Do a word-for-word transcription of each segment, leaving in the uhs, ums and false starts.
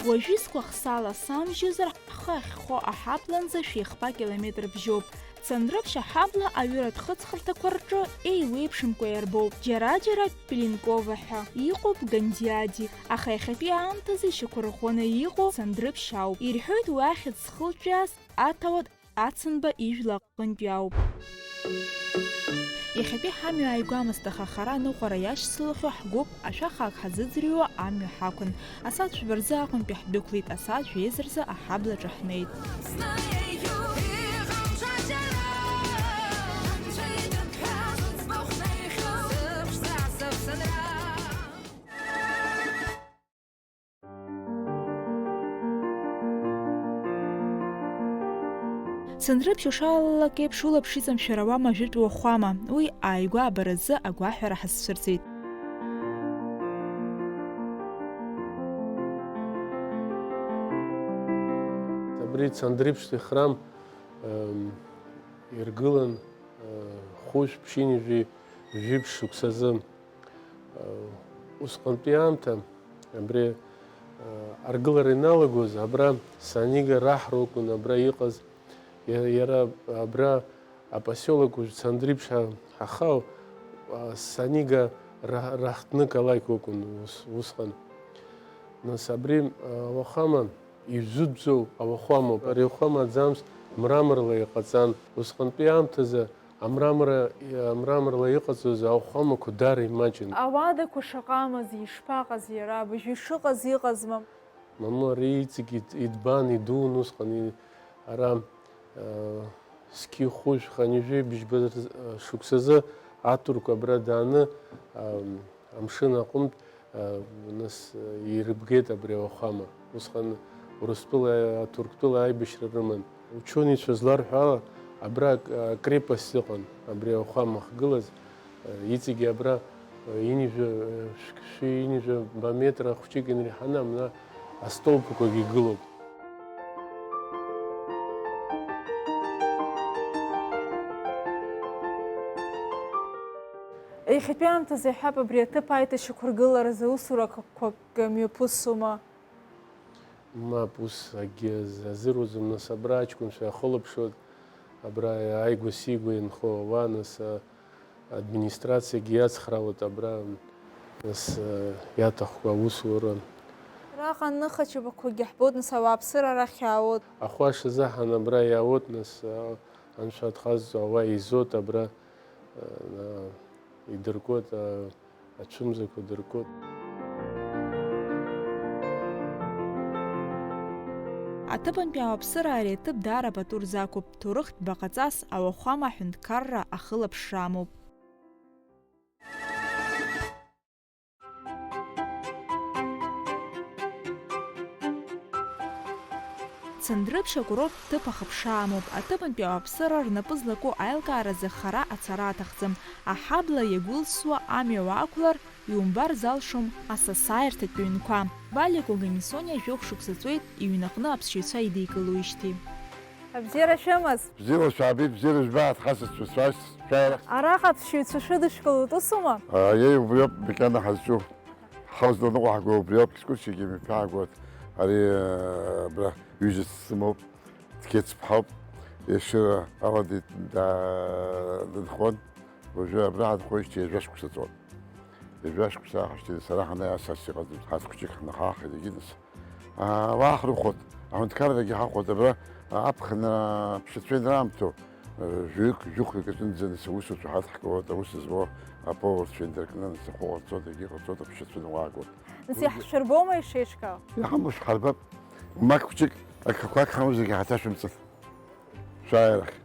Уажәы скәахсала самжьозар, ҳхы ахьхо аҳабла нӡа шәихба километр бжьоуп. Цандрыԥшь аҳабла аҩыратә хыҵхырҭақәа рҿы еиуеиԥшымкәа иарбоуп. Џьара-џьара Пеленкова ҳәа иҟоуп Гандиади, аха иахьатәи аамҭазы ишьақәырӷәӷәаны иҟоу Цандрыԥшь ауп. Ирҳәоит уи ахьӡ зхылҿиааз аҭауад Ацанба ижәла аҟынтәи ауп. Иахьатәи ҳамҩа ааигәамызт, аха хара аныҟәара иашьцылахьоу ҳгәыԥ ашәахак ҳазыӡырҩуа амҩа ҳақәын. Асааҭ жәба рзы Аҟәантәи ҳдәықәлеит, асааҭ жәеиза рзы аҳаблаҿы ҳнеит. Цандрыԥшь ушалалак еиԥш улаԥш иҵамшәар ауама ажәытә уахәама, уи ааигәа абаразы агәаҳәара ҳазцәырҵит. Абри Цандрыԥшьтәи храм, ем, иргылан, э, хәышә ԥшьынҩажәи жәиԥшь шықәсазы. Усҟантәи аамҭа, абри, аргылара иналагоз, абра Санига раҳра акәын абра иҟаз, иа-, иара абра апосиолок уажә Цандрыԥшь ҳа-, ҳахау, Санига ра-, раҳҭны қалақь акәын ус-, усҟан. Нас абри, ауахәама, ижәытәӡоу ауахәамоуп. Ари ауахәама аӡамс мраморла иҟаҵан. Усҟантәи аамҭазы Амрамра, амрамрла иҟаҵоз ауахәамақәа даара имаҷын. Ауадақәа шаҟа амази, ишԥаҟаз иара, абыжьы ишыҟаз иҟазма? Мамоу, ари иҵегь ид-, идбан, идуун усҟан, и-, ара, а, зқьи хәышә хынҩажәи быжьба р-, шықәсазы аҭырқәа абра дааны, а, Амшын аҟынтә, а, нас, а, ирыбгеит абри ауахәама. Усҟан Урыстәылеи Аҭырқәтәылеи аибашьра рыман. Учёнеицәа зларҳәо ала, абра ак-, акрепость ыҟан, абри ауахәама ахьгылаз, а, иҵегьы абра, а, ҩынҩажәа, а, шәк-, шәи ҩынҩажәа ба метра хәҷык инреиҳаны амна астолбқәагьы гылоуп. Иахьатәи аамҭазы иаҳҳәап, абри аҭыԥ аиҭашьақәыргыларазы усурақәак мҩаԥысума? Мап, ус акгьы аз-, азыруаӡом, нас абра аҷкәынцәа иахылаԥшуеит, абра ааигәа-сигәа инхо ауаа, нас, а, администрациагьы иацхраауеит абра, нас, а, иаҭахқәоу аусура. Араҟа аныхачаԥақәагьы ҳбоит, нас ауааԥсыра арахь иаауеит. Ахәаша заҳан абра иаауеит, нас, а, анцәа дхазҵо ауаа еизоит абра. Идыркуеит, ацәымзақәа дыркуеит. Аҭыԥантәи ауааԥсыра ари аҭыԥ даара пату рзақәуп, ҭоурыхтә баҟаҵас ауахәама аҳәынҭқарра ахылаԥшра амоуп. Цандрыԥшь акурорттә ҭыԥ ахыԥша амоуп, аҭыԥантәи ауааԥсыра рнапы злаку аилкааразы хара ацара аҭахӡам, аҳабла иагәылсуа амҩа уаақәлар, иумбар залшом асасааирҭатә ҩнқәа. Валиа Гогемисониа жәохә шықәса ҵуеит иҩнаҟны аԥсшьаҩцәа идикылоижьҭеи. Абзиара шәымаз! Бзиала шәаабеит, бзиара жәбааит, ҳасасцәа, шәааишь, шәааи арахь. Арахь аԥсшьаҩцәа шәыдышәкылоит, усума? Аиеи, убриоуп макьана ҳазҿу. Ҳхы зланыҟәҳго убриоуп, екскурсиагьы мҩаԥаагоит. Ари, абра ҩыза сымоуп, Ҭқьеҭ-ԥҳауп, ешыра ала ди-, да-, дынхон. Уажәы абра ҳанхоижьҭеи ҩажәа шықәса ҵуан. Ҩажәа шықәса аахижьҭеи сара ҳанаиас ас иҟаӡамызт, ҳазқәыџьык ҳнахаахеит егьи нас. Аа, уаа ҳрыхәоит, аҳәынҭқаррагьы ҳахәоит, абра аԥхынра ԥшьацәеинраамҭоу, э, жәаҩык, жәохәҩык аҿынӡа нас аусуцәа ҳадҳкылоит, аус зуа аповарцәа инаркны, нас ахәы ҟарҵоит, егьи ҟарҵоит, аԥшьацәа ныҟәаагоит. Нас иаҳшәырбома ишеиҿкаау? Иҳамоу шәҳарбап. Мак хәҷык, агхақәак ҳамоу зегьы ҳаҭашәымҵан. Шәааи арахь.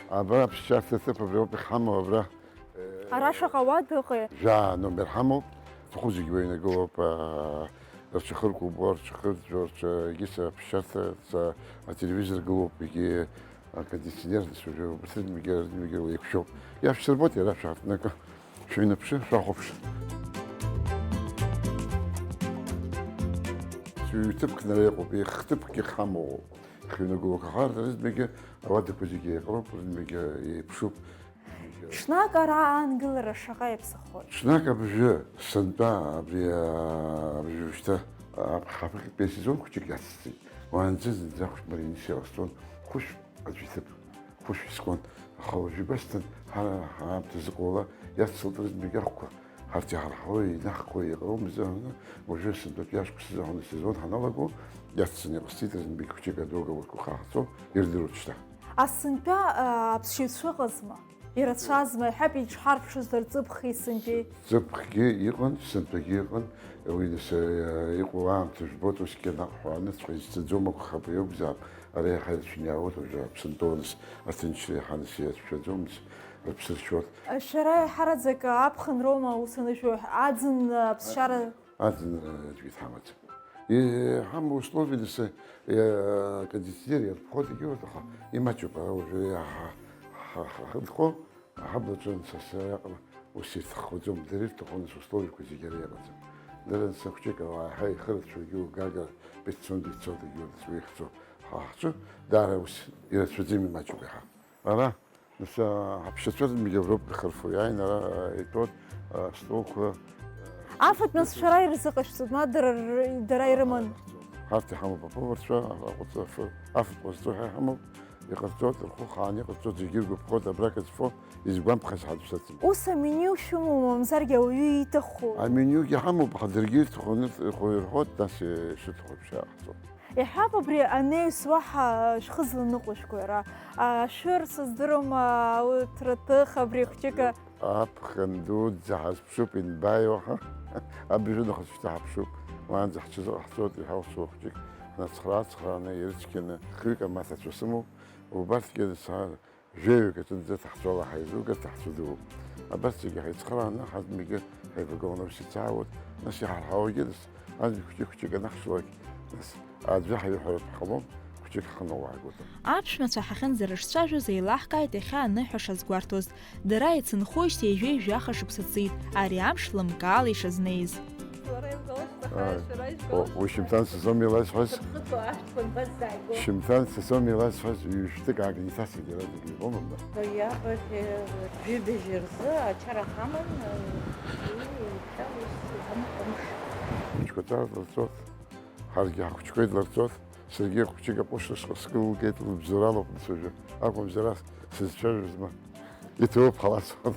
Абра аԥсшьарҭа аҭыԥ абри ауп иҳамоу абра. Ара шаҟа уа дыҟеи? Жәаа номер ҳамоуп. Иҭаху зегьы уа инагылоуп, аа, рҽахыркәыбо, рҽахырӡәӡәо, рҽ-, егьыс аԥсшьарҭа, ца-, ателевизор гылоуп, егьи акондиционер, нас уажәы убырҭ рыдмигьы, рыдмигьы еиқәшәоуп. Иашәсырбоит иара шәаартны акы. Шәыҩнаԥшы, шәахәаԥш. Ҩ-ҭыԥк нара иҟоуп, еихҭыԥк иҳамоуп. Ҳҩнагылоуп, аха рыдмигьы ауадақәа зегьы еиҟароуп, рыдмигьы еиԥшуп. Ҽнак ара аангылара шаҟа иаԥсахоит? Ҽнак абжьы, сынтәа, абри, а, абжьы шьҭа Аԥхьатәи сезон хәыҷык иацсҵеит. Уаанӡа зынӡа хәыҷ Маринис иаласҵон, хәышә аӡә иҭыԥ, хәышә искуан. Аха уажәы ибасҭан, ҳара ҳаамҭа зыҟоула иацсылт рызнбагьы ахәқәа. Ҳарҭ иҳарҳауеи инаҳкуеи иҟалом изыҳәаны, уажәы сынтәатәи ашықәс азыҳәан асезон ҳаналаго, иацҵаны иҟасҵеит рызнбагьы хәыҷык адоговорқәа хааҳҵо, ирдыруеит шьҭа. Асынтәа, аа, аԥсшьаҩцәа ыҟазма? Ирацәазма, иҳәап, иҿҳарԥшыз рҵыԥхи сынтәеи? Ҵыԥхгьы иҟан, сынтәагьы ыҟан, уи нас, э, иҟоу аамҭа жәбоит, усгьы наҟ ҳәа аныҵәҟьа изцаӡом акәхап, иакәзаап, ара иаҳа ирацәаны иаауеит, уажәы Аԥсынтәыла нас аҭынчра иаҳа нас иацәшәаӡом, нас рыԥсы ршьоит. Шәара еиҳараӡак аԥхынроума ус анышәо, аӡын аԥсшьара? Аӡынра аӡәгьы дҳамаӡам. Иҳамоу условиа нас, э, кондиционер иарԥхоит, егьырҭ, аха имаҷуп, ара уажәы иаҳа ҳа-, ҳа-, ҳахынҳәхо, аҳаблаҿы нас ара иаҟара ус ирҭаххаӡом, дара ирҭаху нас условиақәа зегьы ара иаҟаӡам. Дара нас ахәҷык ауаа еиҳа ихырацәоу егьырҭ гага пятьсот, девятьсот егьырҭ нас уи ихҵоу ҳа ҳҿы даара ус ирацәаӡам, имаҷуп иаҳа. Ара Нас, а, ҳаԥшьацәа зегьы Европа ихырфо иааин, ара, а, итәоуп, а, столқәа. Афатә нас шәара ирзыҟашәҵоит, ма дара р-, дара ирыман? Ҳарҭ иҳамоуп аповарцәа, аҟәҵа-, афы-, афатә ҟазҵо ҳәа иҳамоуп, иҟарҵоит, рхәы хааны иҟарҵоит, зегьы иргәаԥхоит, абрак зфо, изгәамԥхаз ҳаӡә сыцым. Ус аменю шәымоу, мамзаргьы ауаҩы ииҭаху? Аменюгьы ҳамоуп, аха даргьы ирҭаху, ирҭаху ирҳәоит, нас ишыҭаху еиԥш иаҟарҵоит. Иҳәап, абри анаҩс уаҳа шәхы зланыҟәышәқәои ара? Ашәыр, сыздыруам, ауҭраҭых, абри хәҷык. Аԥхын дуӡӡа ҳазԥшуп, инбааиуа ҳа. Абжьы нахыс шьҭа ҳаԥшуп. Уаанӡа ҳҽазыҟаҳҵоит, иҳауцәоу хәҷык ҳнацхраа-цхрааны, ирыцқьаны, хҩык амаҭацәа сымоуп. Убарҭгьы са Жәаҩык аҿынӡа ҭаҳцәала ҳаизугар, ҭаҳцәа дууп. Абас зегьы ҳаицхырааны, ҳазнагьы ҳаивагыланы аус ицаауеит, нас иҳарҳауагьы, нас аӡәы хәҷык-хәҷык анаҳшьлак, нас аӡәы ҳаиҳәаратә ҳҟалом, хәҷык ҳхы ныҟәаагоит. Аԥшәмацәа ҳахьынӡарыҿцәажәоз еилаҳкааит иахьа аныҳәа шазгәарҭоз. Дара ицынхоижьҭеи ҩажәи жәаха шықәса ҵит, ари амш лымкаала ишазнеиз. Ааи. О, уи шьымҭан сызом иласҳәаз. Сыԥхыӡла ашәҭқәа нбазҵааигәоуп. Шьымҭан сызом иласҳәаз, ҩажәи шәҭык ааганы иҭасит иара зегьы, ибомба? Ноиабр, э, ҩыбжьы рзы ачара ҳаман, э, и-, иахьа ус иҳамоуп амш. Хәыҷқәа ҵара ҟарҵоит, ҳаргьы ҳахәыҷқәа идырҵоит, саргьы хәыҷык аҟәышра сгылгеит, лыбзоуралоуп нас уажәы. Акәымзар ас сызцәажәозма? Иҭабуп ҳалацәажәон.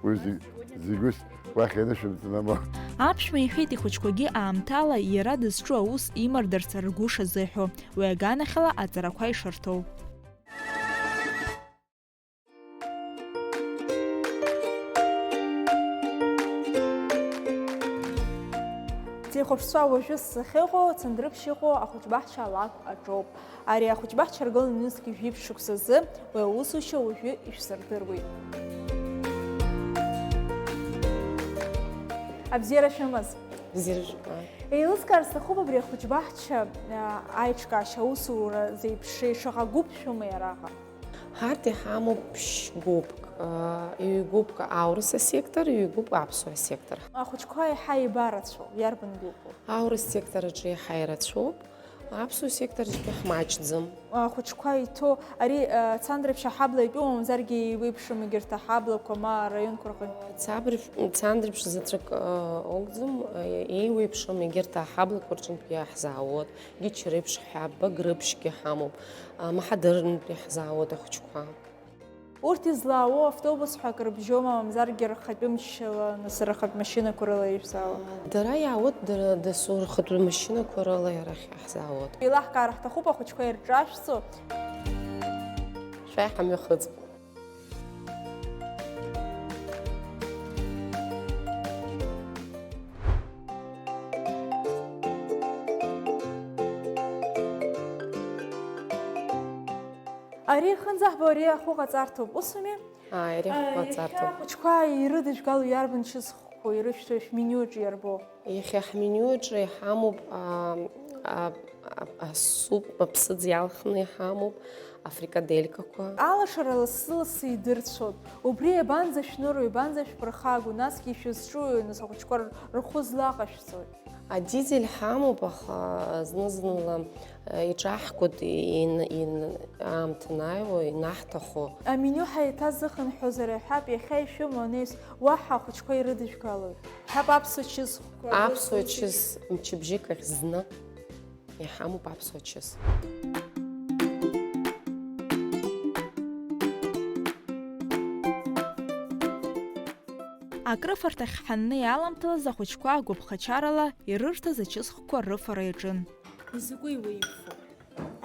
Уи зегь, зегь ус уахь ианышәымҵын ама. Аԥшәма иҳәеит ихәыҷқәагьы аамҭала иара дызҿу аус имардарц ргәы шазыҳәо, уи аганахьала аҵарақәа ишарҭоу. Ҭихәаԥшцәа, уажәы сахьыҟоу Цандрыԥшь иҟоу ахәыҷбаҳча алакә аҿоуп. Ари ахәыҷбаҳча аргыланы ҩнызқь жәиԥшь шықәсазы уи аусушьа уажәы ишәсырдыруеит. Абзиара шәымаз! Бзиара шәымаз! Еилыскаар сҭахуп абри ахәыҷбаҳча, а, аиҿкаашьа аусура зеиԥшеи, шаҟа гәыԥ шәымеи араҟа? Ҳарҭ иҳамоуп ԥшь гәыԥк, а, ҩ-гәыԥк аурыс асектор, ҩ-гәыԥк аԥсуа асектор. Ахәыҷқәа еиҳа еибарацәоу, иарбан гәыԥу? Аурыс сектор аҿы иаҳа ирацәоуп, аԥсуа сектор аҿгьы ҳмаҷӡам. Ахәыҷқәа иҭоу ари, а, Цандрыԥшь аҳабла итәу, мамзаргьы еиуеиԥшым егьырҭ аҳаблақәа, ма араионқәа рҟны? Цабрыԥ-, Цандрыԥшь заҵәык, а, акәӡам, а, еиуеиԥшым егьырҭ аҳаблақәа рҿынтә иаҳзаауеит. Гьыча реиԥш ҳәа, Багрыԥшьгьы ҳамоуп, а, Маҳадырнтәи ҳзаауеит ахәыҷқәа. Урҭ излаауоу автобус ҳәа акрыбжьома, мамзаргьы рхатәы мчала, нас рхатә машьынақәа рыла ишәзаауа? Дара иаауеит, дара дасу рхатәы машьынақәа рыла арахь иаҳзаауеит. Еилаҳкаара ҳҭахуп ахәыҷқәа ирҿашәҵо. Шәааи ҳамҩахыҵ. Ари хынӡаҳбо, ари ахәы ҟаҵарҭоуп, усуми? Ааи, ари ахәы ҟаҵарҭоуп. Иахьа ахәыҷқәа ирыдыжәгало иарбан шьыцхәқәоу ирышәҭо шәмениуаҿы иарбоу? Иахьа ҳмениуаҿы иҳамоуп, а, а, а, асуп аԥсыӡ иалхны иҳамоуп, африкаделькақәа. Алашара лассы-лассы идырцәоуп. Убри иабанӡашәныру, иабанӡашәԥырхагоу, насгьы ишәызҿуи, нас ахәыҷқәа р-, рхәы злаҟашәҵои? Адизель ҳамоуп, аха зны-зынла, э, иҿаҳкуеит, ин-, ин-, аамҭа анааиуа инаҳҭаху. Амениу ҳаиҭазыхынҳәуазар ҳәап, иахьа ишәымоу анеис, уаҳа ахәыҷқәа ирыдыжәгалоит. Ҳәап аԥсуа чысхқәа. Аԥсуа чыс мчыбжьык ахь зны иҳамоуп аԥсуа чыс. Акрыфарҭахь ҳаннеи аламҭалаз ахәыҷқәа агәаԥхачарала ирырҭаз ачысхқәа рыфара иаҿын. Изакәи уи ибфо?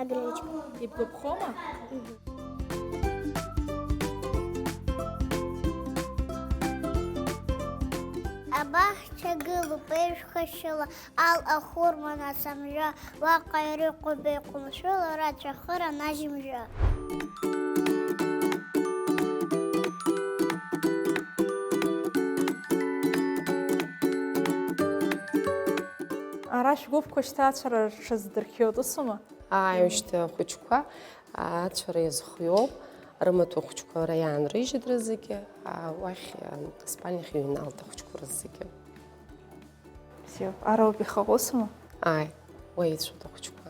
Абречка. Ибгәаԥхома? Абаҳча гылоуп еиҩшәхашьала, ал ахәырман асамжа, уаҟа ирыхәоуп еиқәымшәыла, рацәа хыран ажьымжәа. Ара шәгәыԥқәа шьҭа ацәара рҽаздырхиоит, усума? Ааи, ушьҭа ахәыҷқәа ацәара иазхиоуп, рымаҭәа хәыҷқәа ара иаанрыжьит рызегьы, а, уахь, а, аспальнахь иҩналт ахәыҷқәа рызегьы. Бзиоуп. Ара ауп ихаҟәысума? Ааи, уа ицәоуп ахәыҷқәа.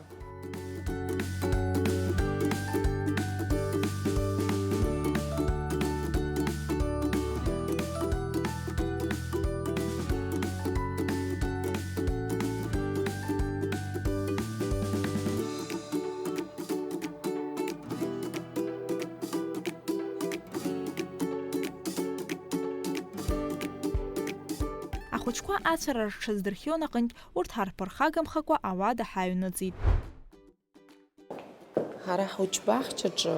Ахәыҷқәа ацәара рҽаздырхион аҟынтә, урҭ ҳарԥырхагамхакәа ауада ҳаҩныҵит. Ҳара ҳхәыҷбаҳчаҿы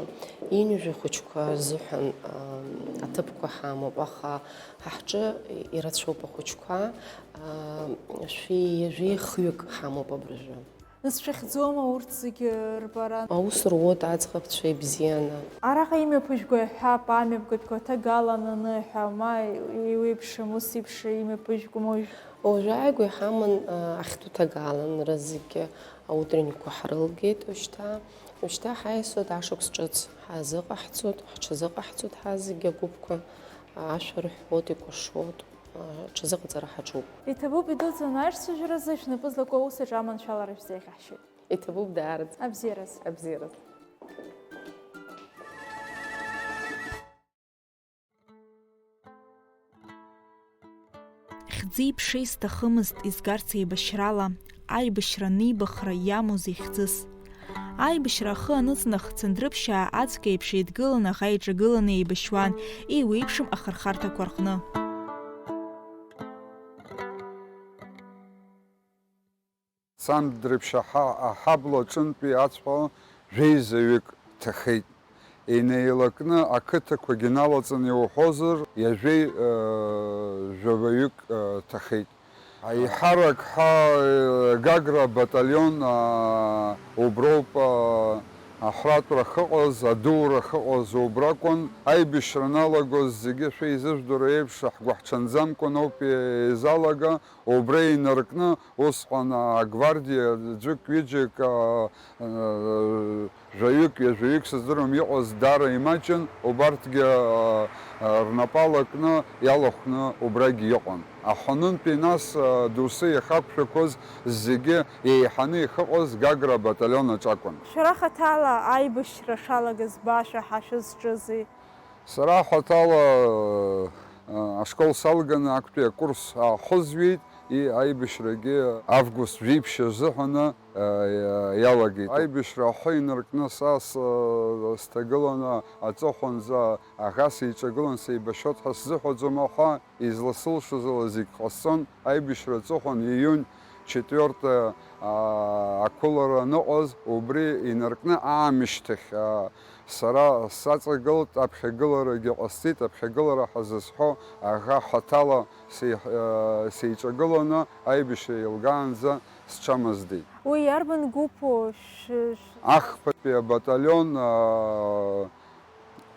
ҩажәа хәыҷқәа рзыҳәан, аа, аҭыԥқәа ҳамоуп, аха ҳа ҳҿы ирацәоуп ахәыҷқәа, аа, шәи ҩажәи хҩык ҳамоуп абыржәы. Нас шәахьӡома урҭ зегьы рбара? Аус руоуп аӡӷабцәа ибзианы. Араҟа имҩаԥыжәго иаҳҳәап, амҩаԥгатәқәа ҭагалан аныҳәа, ма еиуеиԥшым, ус еиԥш имҩаԥыжәгом уажә. Уажәааигәа иҳаман, а, ахьтәы ҭагаланра зегьы, аутренникқәа ҳрылгеит уажәшьҭа. Уажәшьҭа ҳаиасуеит ашықәс ҿыц, ҳазыҟаҳҵоит, ҳҽазыҟаҳҵоит ҳа зегьы агәыԥқәа, ашәа рҳәоит, икәашоит. Ҽазыҟаҵара ҳаҿуп. Иҭабуп, идуӡӡан аиҿцәажәаразы, шәнапы злаку аус аҿы аманшәалара шәзеиӷьаҳшьоит. Иҭабуп даараӡа. Абзиараз. Абзиараз. Хьӡи-ԥшеи сҭахымызт изгарц еибашьрала, аибашьра анибахра иамоузеи хьӡыс? Аибашьра ахы аныҵнах, Цандрыԥшьаа аӡәк еиԥш еидгыланы аӷа иҿагыланы еибашьуан, еиуеиԥшым ахырхарҭақәа рҟны. Цандрыԥшь аҳа-, аҳабла аҿынтәи ацәа жәеизаҩык ҭахеит. Инеилакны ақыҭақәагьы налаҵаны иуҳәозар, ҩажәеи, э, жәабаҩык, э, ҭахеит. Аиҳарак ҳа, э, Гагра баталион, а, уброуп, а, аҳәратәра ахьыҟаз, адура ахьыҟаз убракәын. Аибашьра аналагоз зегьы шәеизыжәдыруа еиԥш, ҳгәыҳҽанӡамкәан ауп еизалага, убра инаркны, усҟан агвардиа ӡәык-ҩыџьак, а, а, жәаҩык, ҩажәаҩык сыздыруам, иҟаз даара имаҷын, убарҭгьы, а, а, рнапы алакны иалахәны убрагь иҟан. Аҳәанынтәи нас, а, доусы иахьақәшәақәоз зегьы еиҳаны иахьыҟаз Гагра абаталион аҿакәын. Шәара хаҭала аибашьра шалагаз баша ҳәа шәызҿызи? Сара хаҭала, а, ашкол салганы актәи акурс аахызҩеит, и-, аибашьрагьы август жәиԥшь азыҳәаны, а, иа-, иалагеит. Аибашьра ахы инаркны са с-, сҭагыланы аҵыхәанӡа аӷа сиҿагылан сеибашьуеит ҳәа сзыҳәаӡом, аха изласылшоз ала зегь ҟасҵон. Аибашьра аҵыхәан июнь четвёртая, а, ақәылара аныҟаз, убри инаркны аамышьҭахь, а, сара саҵагылт, аԥхьагыларагьы ҟасҵеит, аԥхьагылара ҳазызҳәо аӷа хаҭала сеи-, а, сеиҿагыланы аибашьра еилгаанӡа сҽамыздеит. Уи иарбан гәыԥу? Шә-, шә- Ахԥатәи абаталион, а,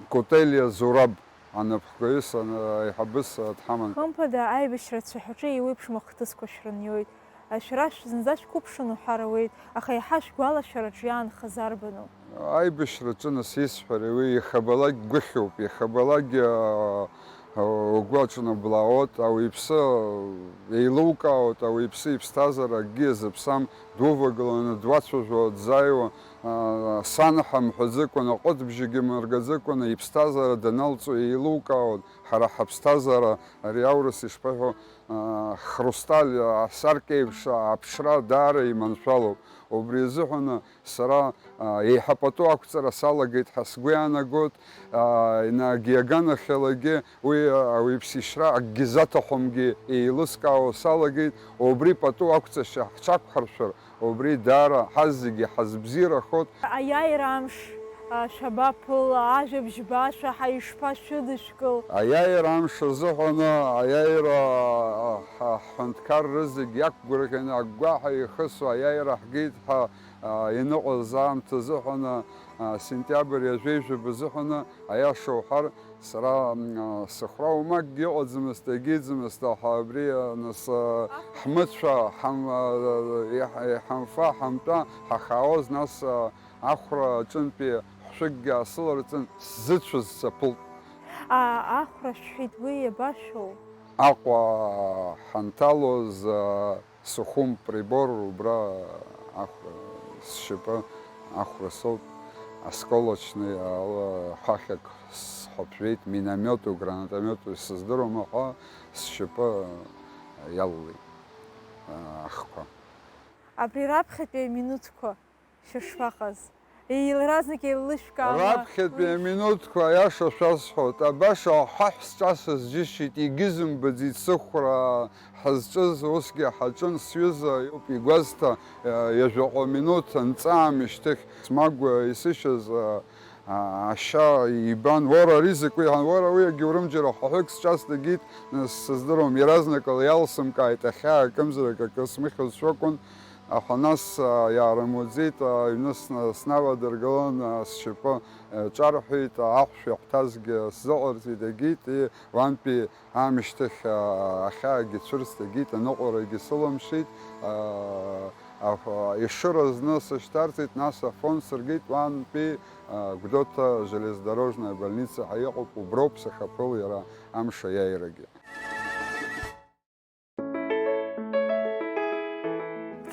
Кутелиа Зураб. Анапхгаҩыс, ан-, аиҳабыс дҳаман. Хымԥада, аибашьра ацәаҳәаҿы еиуеиԥшым ахҭысқәа шәрыниоит. Шәара шә-, зынӡа шәқәыԥшын уҳәар ауеит, аха иаҳа шәгәалашәараҿы иаанхаз арбану? Аибашьраҿы нас исҳәари, уи иахьабалак гәыхьуп, иахьабалак, а, Угәы аҿнаблаауеит, ауаҩԥсы еилукаауеит, ауаҩԥсы иԥсҭазаара акгьы иазыԥсам, дувагыланы дуацәажәо, дзааиуа, а, сан ҳамҳәаӡакәаны, аҟыт бжьгьы мыргаӡакәаны иԥсҭазаара даналҵуа еилукаауеит. Ҳара ҳаԥсҭазаара ари аурыс ишԥаҳәо, а, хрусталь асаркьеиԥш аԥшра даара иманшәалоуп. Убри азыҳәаны сара, а, еиҳа пату ақәҵара салагеит ҳәа сгәы иаанагоит. А, егьи аганахьалагьы уи, а, ауаҩԥсишьра акгьы заҭахымгьы еилыскаауа салагеит. Убри пату ақәҵашьа ҳҽақәҳаршәар, убри даара ҳазегьы ҳазбзиарахоит. Аиааира амш, а, шәабаԥыл, ажәабжь башәа, ҳа ишԥашәыдышәкыл? Аиааира амш азыҳәаны аиааира, а, ҳа-, ҳҳәынҭқарра зегь иақәгәырӷьаны агәгәаҳәа ихысуа аиааира ҳгеит ҳәа, а, ианыҟаз аамҭа азыҳәаны, а, сентиабр ҩажәеи жәаба азыҳәаны, аиаша уҳәар, сара, м, а, сыхәра уамакгьы ыҟаӡамызт, егьиӡамызт, аха абри, а, нас, а, ҳмыцәа, ҳам-, а, иҳ-, иҳамфа, ҳамтәа, ҳахаауаз, нас, а, ахәра аҿынтәи хәшәыкгьы аасыларҵан, сзыцәаз саԥылт. А, ахәра шәҳәеит, уи иабашәоу? Аҟәа ҳанҭалоз, а, Сухум прибор, убра ахәра, сшьапы ахәра соуп, осколочный, ала, ҳәахьак сҳәатәеит, миномету, гранатомету, исыздыруам, аха сшьапы иалалеит, а, ахқәа. Абри раԥхьатәи аминуҭқәа шәышԥаҟаз? Еилразнак еилышәкаама? Раԥхьатәи аминуҭқәа, аиаша шәасҳәоит, абаша аҳәаҳә сҿасыз џьысшьеит, егьызымбаӡеит сыхәра ҳазҿыз, усгьы ҳаҿын, сҩыза иоуп игәазҭа, ҩажәаҟа минуҭ анҵаамышьҭахь смагә исышьаз, а, ашьа ибан, уара ари закәи ҳәа, уара уи агьаурымџьара ҳәаҳәык сҿасҭагеит, нас сыздыруам, иаразнакала иалсымкааит, ахьаа акымзарак акы смыхьуа сшәакәын. Аха нас, а, иаарымуӡеит, а, аҩны сна-, снавадыргалан, а, сшьапы, а, ҿарҳәеит, а, ахәшә иахәҭазгьы сзыҟарҵеит, егьит, и, уантәи аамышьҭахь, а, ахьаагьы цәырҵт, егьит, аныҟәарагьы сылымшеит, а, а, ешыра зны сышьҭарҵеит, нас Афон сыргеит, уантәи, а, Гәдоуҭа железнодорожная больница ҳәа иҟоуп, уброуп сахьаԥыл иара амш аиааирагьы.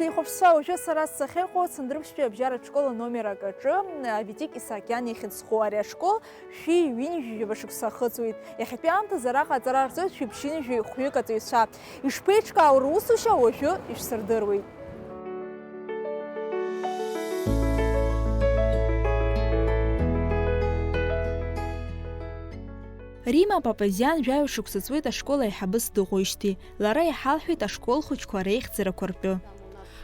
Ҭлеихәаԥшцәа, уажәы сара сахьыҟоу Цандрыԥшьтәи абжьаратә школ аномер акаҿы, Витик Исаакиан иахьынҵхо. Ари ашкол шәи ҩынҩажәи жәаба шықәса ахыҵуеит. Иахьатәи аамҭазы араҟа аҵара рҵоит шәи ԥшьынҩажәи хәҩык аҵаҩцәа. Ишԥеиҿкаау русушьа, уажәы ишәсырдыруеит. Рима Папазиан жәаҩа шықәса ҵуеит ашкол аиҳабыс дыҟоижьҭеи. Лара иҳалҳәеит ашкол хәыҷқәа реихьӡарақәа ртәы.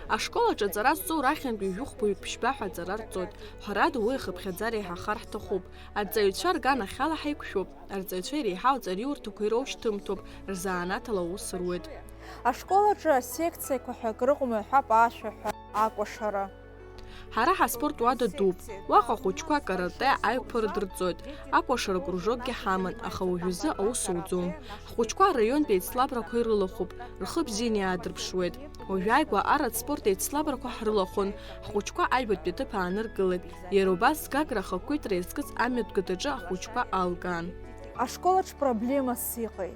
Ашкол аҿы аҵара зҵоу рахьынтәи жәохәбаҩык ԥшьба ҳәа аҵара рҵоит. Ҳәарада, уи ахыԥхьаӡара еиҳахар ҳҭахуп. Арҵаҩцәа рганахьала ҳаиқәшәоуп. Арҵаҩцәа иреиҳау аҵариурҭақәа ироушьҭымҭоуп, рзанааҭ ала аус руеит. Ашкол аҿы асекциақәа ҳәа акрыҟоума, иҳәап, ашәаҳәа, акәашара. Ҳара ҳаспорт уада дууп. Уаҟа ахәыҷқәа акарате аиқәԥара дырҵоит. Акәашара кружокгьы ҳаман, аха уажәазы аус ауӡом. Ҳхәыҷқәа араионтә еицлабрақәа ирылахәуп, рхы бзианы иаадырԥшуеит. Уажәааигәа арратә спорт еицлабрақәа ҳрылахәын, ҳхәыҷқәа аҩбатәи аҭыԥ ааныркылеит. Иара убас Гагра ахақәиҭра иазкыз амҩатә кыдҿы ахәыҷқәа алкаан. Ашкол аҿы проблемас иҟеи?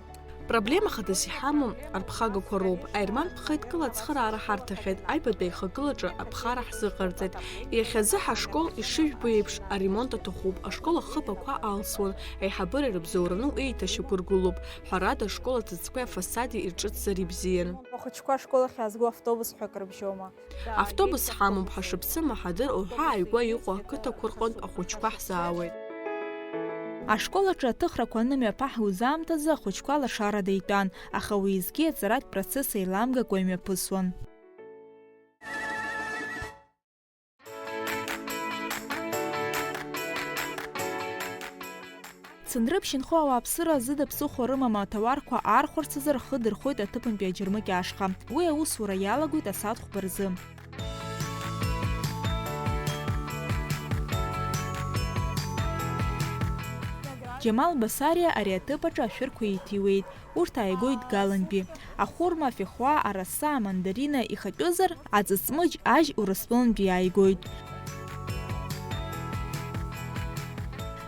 Проблема хадас иҳамам арԥхагақәа роуп. Аерман ԥхеидкыла ацхыраара ҳарҭахьеит, аҩбатәи аихагылаҿы аԥхара ҳзыҟарҵеит. Иахьазы ҳашкол, ишыжәбо еиԥш, аремонт аҭахуп. Ашкол ахыб ақәа алсуан, аиҳабыра ирыбзоураны уи еиҭашьақәыргылоуп. Ҳәарада, ашкол аҭыӡқәеи афасади ирҿыцзар ибзиан. Ахәыҷқәа ашкол ахь иаазго автобус ҳәа акрыбжьома? Автобус ҳамоуп, ҳашыԥсыма ҳадыр, уҳәа ааигәа иҟоу ақыҭақәа рҟынтә ахәыҷқәа ҳзаауеит. Ашкол аҿы аҭыхрақәа анымҩаԥаҳгоз аамҭазы ахәыҷқәа лашарада итәан, аха уеизгьы аҵаратә процесс еиламгакәа имҩаԥысуан. Цандрыԥшь инхо ауааԥсыра азы даԥсыхәа рымам, аҭауарқәа аархәарц азы рхы дырхоит аҭыԥантәи аџьармыкьа ашҟа. Уи аусура иалагоит асааҭ хәба рзы. Џьамал Басариа ари аҭыԥ аҿы ашәырқәа еиҭиуеит. Урҭ ааигоит Галантәи. Ахәырма, афехуа, араса, амандарина, ихатәызар, аҵыҵмыџь ажь Урыстәылантәи иааигоит.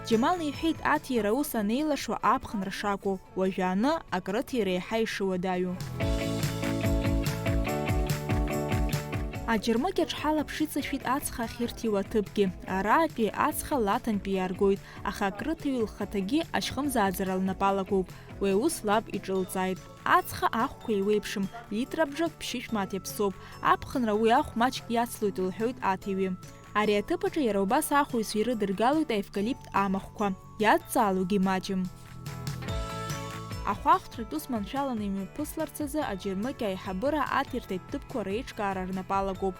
Џьамал иҳәеит аҭира аус анеилашуа аԥхынра шакәу, уажәааны акрыҭира еиҳа ишыуадаҩу. Аџьармыкьаҿ ҳалаԥш иҵашәит ацха ахьырҭиуа аҭыԥгьы. Араатәи ацха Лаҭантәи иааргоит, аха акрыҭаҩы лхаҭагьы ашьхымзааӡара лнапы алакуп. Уи аус лаб иҿылҵааит. Ацха ахәқәа еиуеиԥшым, литрабжак ԥшьышә мааҭ иаԥсоуп. Аԥхынра уи ахә маҷк иацлоит, лҳәоит аҭиҩы. Ари аҭыԥ аҿы иара убас ахәаҩцәа ирыдыргалоит аевкалипт амахәқәа, иадҵаалогьы маҷым. Ахәаахәҭратә ус маншәаланы имҩаԥысларц азы аџьармыкьа аиҳабыра аҭирҭатә ҭыԥқәа реиҿкаара рнапы алакуп.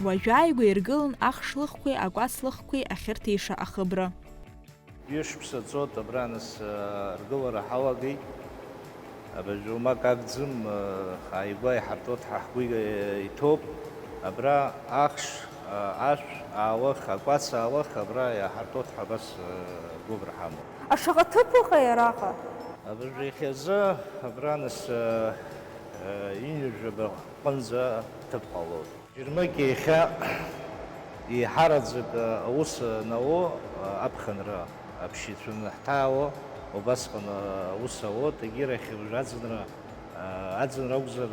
Уажәааигәа иргылан ахшлыхқәеи акәацлыхқәеи ахьырҭиша ахыбра. Ҩышықәса ҵуеит абра, нас, э, ргылара ҳалагеит. Абыржә уамак агӡам, э, ааигәа иҳарҭоит, ҳа ҳгәы иҭоуп. Абра ахш, э, ашә аалых, акәац аалых, абра иаҳарҭоит ҳәа абас, э, гәыӷра ҳамоуп. Ашаҟа ҭыԥ ыҟеи араҟа? Абыржә иахьазы абра, нас, э, э, ҩынҩажәаба ҟынӡа ҭыԥ ҟалоит. Џьармыкьа иахьа еиҳараӡак аус анауо аԥхынра аԥшьацәа анҳҭаауа, убасҟан аус ауо, егьирахь уажә аӡынра, аӡынра акәзар,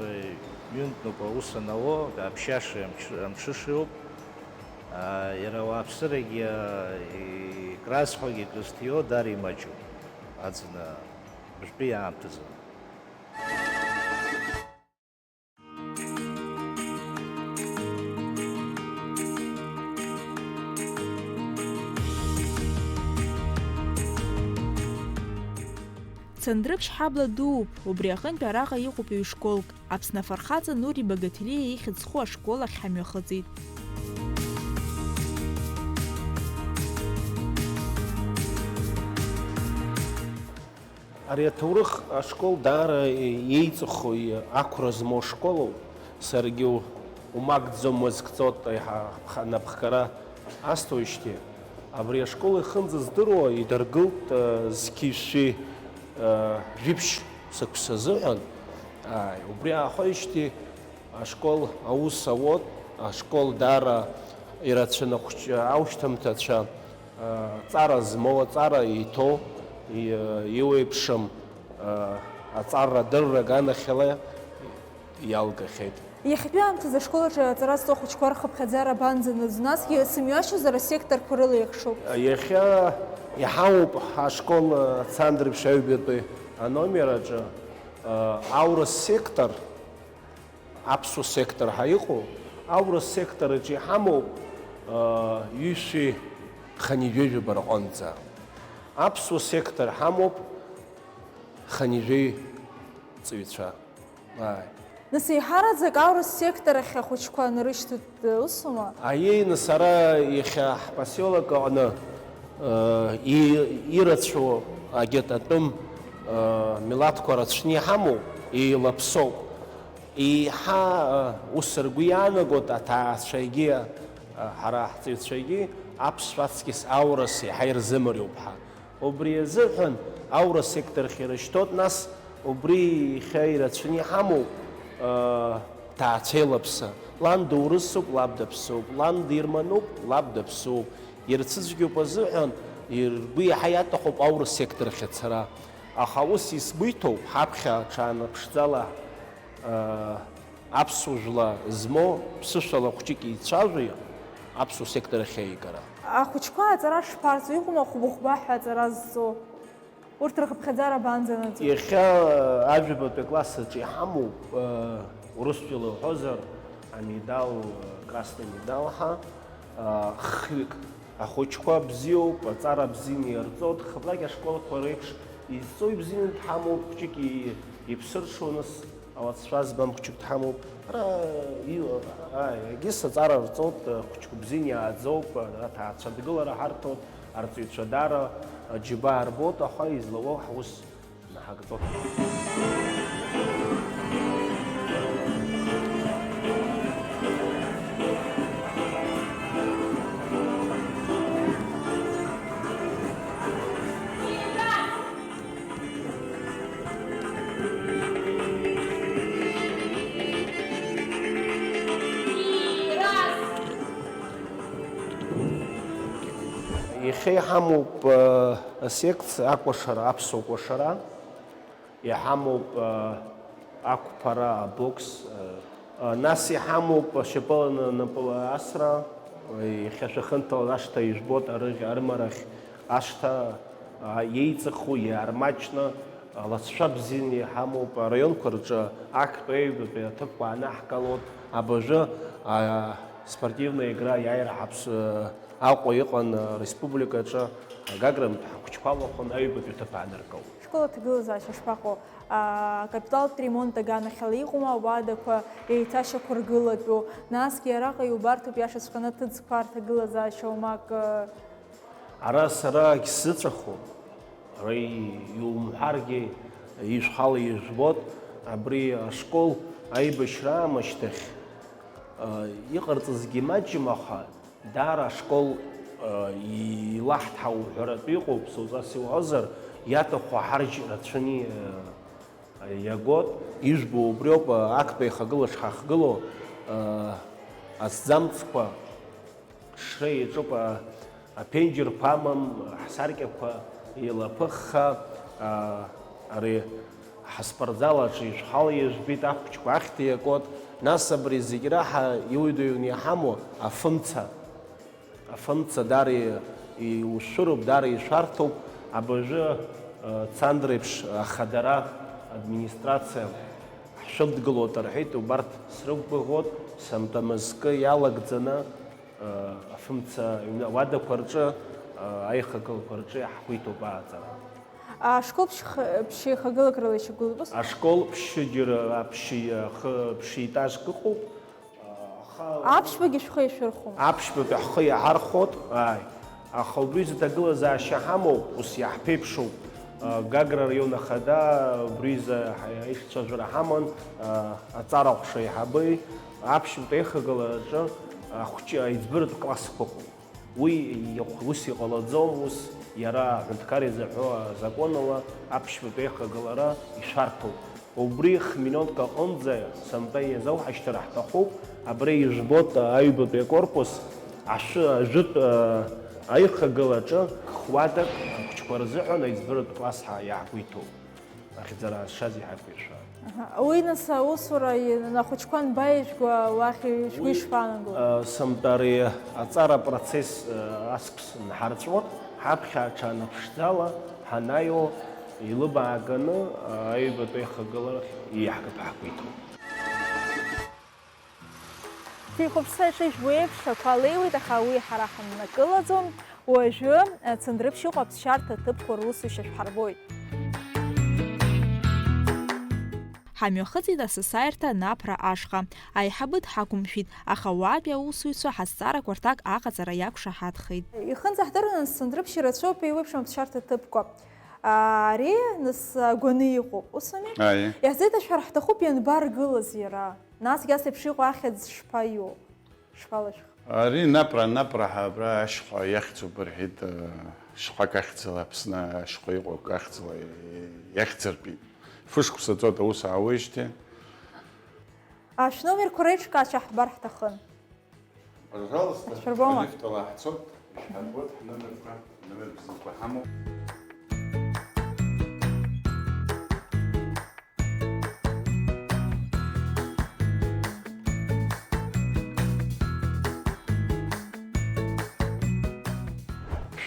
ҩынтәнуп аус анауо, аԥшьашеи амҽ-, амҽышеи ауп. Иара ауааԥсырагьы, икразҳәогьы крызҭиуа даара имаҷуп аӡын бжатәи аамҭазы. Цандрыԥшь ҳабла дууп, убри аҟынтә араҟа иҟоуп ҩ-школк. Аԥсны афырхаҵа Нури Багаҭелиа ихьӡ зху ашкол ахь ҳамҩахыҵит. Ари аҭоурых ашкол даара иеиҵыху, ақәра змоу школуп. Саргьы умагӡом, уазкӡоит, аиҳа напхгара асҭоижьҭеи. Абри ашкол ихынӡа здыруа идыргылт, э, зқьи шәи, э, жәиԥшь шықәса азыҳәан. Ааи, убри аахәеижьҭеи ашкол аус ауоит, ашкол даара ирацәаны ахәыҷ-, аушьҭымҭацәа, э, ҵара змоу, аҵара иҭоу, и-, иуеиԥшым, э, аҵара адырра аганахьала иалгахьеит. Иахьатәи аамҭазы ашкол аҿы аҵара зҵо ахәыҷқәа рхыԥхьаӡара абанӡанаӡо, насгьы сымҩашьозар асекторқәа рыла еихшоуп. Иахьа иҳауп ҳашкол, э, Цандрыԥшь аҩбатәи аномер аҿы, э, аурыс сектор, аԥсуа сектор ҳәа иҟоу, аурыс сектор аҿы иҳамоуп, э, ҩышәи хынҩажәи жәаба рҟынӡа. Аԥсуа сектор ҳамоуп хынҩажәи ҵаҩцәа. Ааи. Нас еиҳараӡак аурыс сектор ахь ахәыҷқәа нарышьҭуеит, усума? Аиеи, нас ара иахьа ҳпосиолок аҟны, э, и-, ирацәоу агьататәым, э, милаҭқәа рацәны иҳамоу, еилаԥсоуп. Еиҳа, э, ус ргәы иаанагоит аҭаацәагьы, э, ҳара ҳҵаҩцәагьы аԥсуа аҵкьыс аурыс еиҳа ирзымариоуп ҳәа. Убри азыҳәан аурыс сектор ахь ирышьҭоит, нас убри иахьа ирацәаны иҳамоуп, ыы, ҭаацәеи лаԥсы. Лан доурысуп, лаб даԥсуп, лан дирмануп, лаб даԥсуп. Ирцәыцәгьоуп азыҳәан, ргәы иаҳа иаҭахуп аурыс сектор ахь ацара. Аха ус исгәеиҭоуп, ҳаԥхьа аҽаанаԥшӡала, ыы, аԥсуа жәла змоу ԥсышәала хәҷык еицәажәо иҟоуп аԥсуа сектор ахь аиагара. Ахәыҷқәа аҵара шԥарҵо, иҟоума хәба-хәба ҳәа аҵара зҵо? Урҭ рхыԥхьаӡара абанӡанаӡо? Иахьа ажәабатәи акласс аҿы иҳамоуп, э, урысшәала уҳәозар, амедал, э, красный медал ҳәа, э, хҩык. Ахәыҷқәа бзиоуп, аҵара бзианы иарҵоит, хыблак ашколқәа реиԥш изҵо ибзианы дҳамоуп, хәҷык и-, иԥсырҽуаныс. Ауацәа збам хәҷык дҳамоуп. Ара, и-, ааи, егьыс аҵара рҵоит, хәҷқәа бзианы иааӡоуп, ара аҭаацәа дгылара ҳарҭоит, арҵаҩцәа даара џьабаа рбоит, аха излауоу ҳус наҳагӡоит. Иахьа иҳамоуп, э, асекциа акәашара, аԥсуа кәашара, иҳамоуп, э, ақәԥара, абокс, э, э, нас иҳамоуп ашьапыла на-, напы асра, э, иахьа шәахьынҭалаз ашҭа ижәбоит, арыӷь-, арымарахь ашҭа, а, иеиҵыху, иаармаҷны, алацәа бзианы иҳамоуп, араионқәа рҿы актәи аҩбатәи аҭыԥқәа анаҳгалоит, абыржәы, а, спортивная игра иааира ҳаԥс-, э, Аҟәа иҟан, республикаҿы агагра мҭәа ҳахәыҷқәа алахәын аҩбатәи аҭыԥ ааныркылт. Школ аҭагылазаашьа шԥаҟоу? Акапиталтә ремонт аганахьала иҟоума ауадақәа еиҭашьақәыргылатәу? Насгьы араҟа иубарҭоуп иашаҵәҟьаны аҭыӡқәа рҭагылазаашьа уамак. Ара сара егьсзыҵәахуам, ара иумҳәаргьы ишәхала ижәбоит, абри ашкол аибашьра аамышьҭахь, а, иҟарҵазгьы маҷым, аха Даара ашкол, э, илаҳҭаау ҳәаратәы иҟоуп, сауҵас иуҳәозар, иаҭаху ҳарџь рацәаны, э, иагоит. Ижәбо убриоуп, э, актәи аихагыла шҳахгылоу, э, аҭӡамцқәа шра иаҿуп, э, аԥенџьырқәа амам, ҳсаркьақәа еилаԥыхха, э, ари Ҳаспортзал аҿы ишәхала ижәбеит ахәыҷқәа ахьҭа иакуеит, нас абри зегь раҳа иуадаҩны иҳамоу афымца. Афымца даара и-, иушәыруп, даара ишәарҭоуп. Абыржәы, э, Цандрыԥшь ахадара администрациа ҳшәыдгылоит рҳәеит, убарҭ срықәгәыӷуеит, сынтәа мызкы иалагӡаны, э, афымца аҩны ауадақәа рҿы, э, аихагылақәа рҿы иаҳгәеиҭоуп ааҵара. Ашкол ԥшьх-, ԥшьеихагылак рыла ишьақәгылатәыз? Ашкол ԥшьыџьара, ԥшьи-, ахы, ԥшьеетажк ыҟоуп, аха аԥшьбагьы шәхы иашәырхәом? Аԥшьбатәи ҳхы иаҳархәоит, ааи. Аха убри изы ҭагылазаашьа ҳамоуп, ус иаҳԥеиԥшуп. Гагра араион ахада убри изы ҳа-, аишцәажәара ҳаман, аҵара ҟәша аиҳабеи, аԥшьбатәи аихагылараҿы ахәҷы аиҵбыратә классқәа ыҟоуп. Уи иахә-, ус иҟалаӡом, ус иара аҳәынҭқар изыҳәо азакәанала аԥшьбатәи аихагылара ишәарҭоуп. Убри хминотк аҟынӡа сынтәа иазауҳашьҭыр ҳҭахуп, абра ижәбоит аҩбатәи акорпус, ашәы-, ажәытә, а, аихагылаҿы хәуадак ахәыҷқәа рзыҳәан аиҵбыратә класс ҳа-, иаҳгәеиҭоуп. Ахьӡара зшаз иҳақәиршәа. Аҳа. Уи, нас, аусура и-, ахәыҷқәа анбаижәго, уахь шәгәы Уи, ишԥаанаго? Э, сынтәа ари аҵара апроцесс, э, аҵкыс нҳарҵәуеит, ҳаԥхьа аҽа анаԥшӡала ҳанаио, илыбааганы, э, аҩбатәи ахагыларахь ииаҳгап ҳақәиҭуп. Ҭихәаԥшцәа ишыжәбо еиԥш, ақәа леиуеит, аха уи ҳара ҳаннакылаӡом. Уажәы, Цандрыԥшь иҟоу аԥсшьарҭа ҭыԥқәа русушьа шәҳарбоит. Ҳамҩахыҵит асасааирҭа Наԥра ашҟа. Аиҳабы дҳақәымшәеит, аха уаатәи аусуҩцәа ҳазҵаарақәа рҭак аҟаҵара иақәшаҳаҭхеит. Ихынӡаҳдыруан, нас, Цандрыԥшь ирацәоуп еиуеиԥшым аԥсшьарҭа ҭыԥқәа. Ари, нас, агәаны иҟоуп, ус ами? Аиеи. Иаҳзеиҭашәҳәар ҳҭахуп, ианбаргылаз иара? Насгьы ас еиԥш иҟоу ахьӡ шԥаиоу? Шԥалашәх? Ари Напра, Напра ҳәа абра ашьхәа иахьӡуп рҳәеит, э, шьхәак ахьӡала, Аԥсны ашьхәа иҟоу акы ахьӡала иахьӡыртәит. Фышықәса ҵуеит аус аауеижьҭеи. Ашәномерқәа реиҿкаашьа ҳбар ҳҭахын. Пожалуйста, Шәырбома? Алифтала ҳцоит, ишәҳарбоит ҳномерқәа, номер бзиақәа ҳамоуп.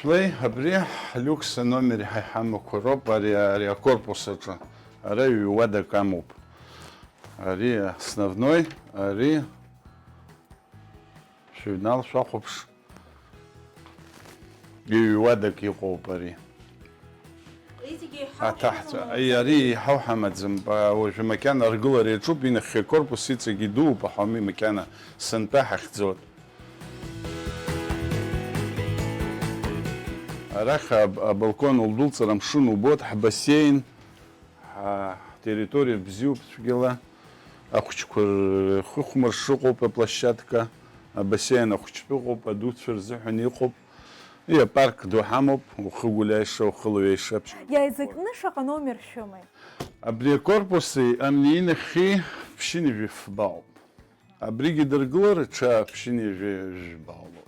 Шәлеи, абри ҳлиукс аномер ҳа иҳамақәа роуп, ари, ари акорпус аҿы. Ара ҩ-уадак амоуп. Ари основной, ари шәыҩнал шәахәаԥш. Ҩ-уадак иҟоуп ари. Аҭаҳҵа-, ари еиҳау ҳамаӡам, уажәы макьана аргылара иаҿуп, инахьхьи акорпус иҵегь идууп, аха ами макьана сынтәа ҳахьӡоит. Арахь аб-, абалкон улдәылҵыр амшын убоит, ҳбассеин, ҳа-, ҳтерриториа бзиоуп цәгьала, ахәыҷқәа рхыхәмарш ыҟоуп аплощадка, абассеин ахәыҷтәы ыҟоуп, адуцәа рзыҳәан иҟоуп. Иа, парк ду ҳамоуп, ухы гәылиааиша, ухы луеиша. Иааизакны шаҟа номер шәымеи? Абри акорпуси амни инахьхьи ԥшьынҩажәи фба ауп. Абригьы дыргылар, ҽа ԥшьынҩажәи жәба лоуп.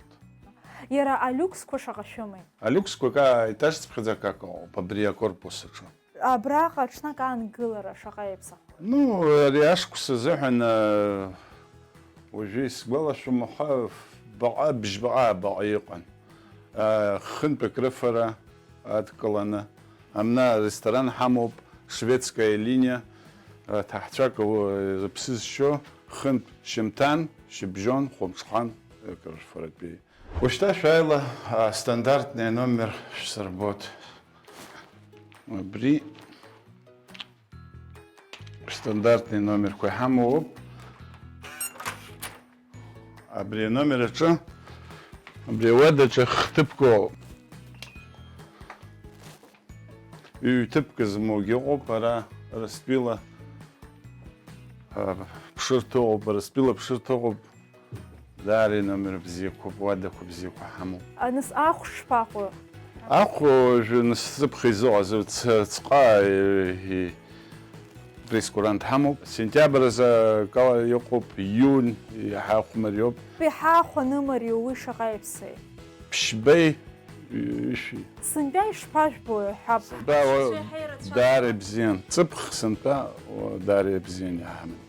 Иара алиуксқәа шаҟа шәымеи? Алиуксқәа акы аетажцыԥхьаӡа акы ыҟоуп абри акорпус аҿы. Абраҟа аҽны акаангылара шаҟа иаԥсахуеи? Ну, ари ашықәс азыҳәан, э, уажәы исгәалашәом, аха баҟа, бжьбаҟа, баҟа иҟан. Э, хынтә акрыфара адкыланы. Амна аресторан ҳамоуп, Шведская линиа, э, ҭаҳцәак, э, рыԥсы зшьо, хынтә шьымҭан, шьыбжьон, хәымҽхан, э, акрырфаратәи. Ушьҭа шәааила, астандартный номер шәсырбот. Абри стандартный номерқәа иҳамоуп. Абри аномер аҿы, абри ауадаҿы хҭыԥқәоу, ҩ-ҭыԥк змоугьы ыҟоуп, ара Рыстәыла, а, ԥшырҭа ыҟоуп, Рыстәыла ԥшырҭа ыҟоуп. Даара иномер бзиақәоуп, уадақәа бзиақәа ҳамоуп. Аныс ахә шԥаҟоу? Ахә уажәы насыԥха изыҟаз, ц-, ҵҟа, э, э, прейскурант ҳамоуп. Сентиабр азы акала иҟоуп, июнь иаҳа ахә мариоуп. Иаҳа ахә анымариоу уи шаҟа иаԥсеи? Ԥшьбеи, ҩышәи. Сынтәа ишԥажәбо, ҳәап. Сынтәа уа-, Даара ибзиан. Ҵыԥх сынтәа уа-, даара ибзиан иаҳаман.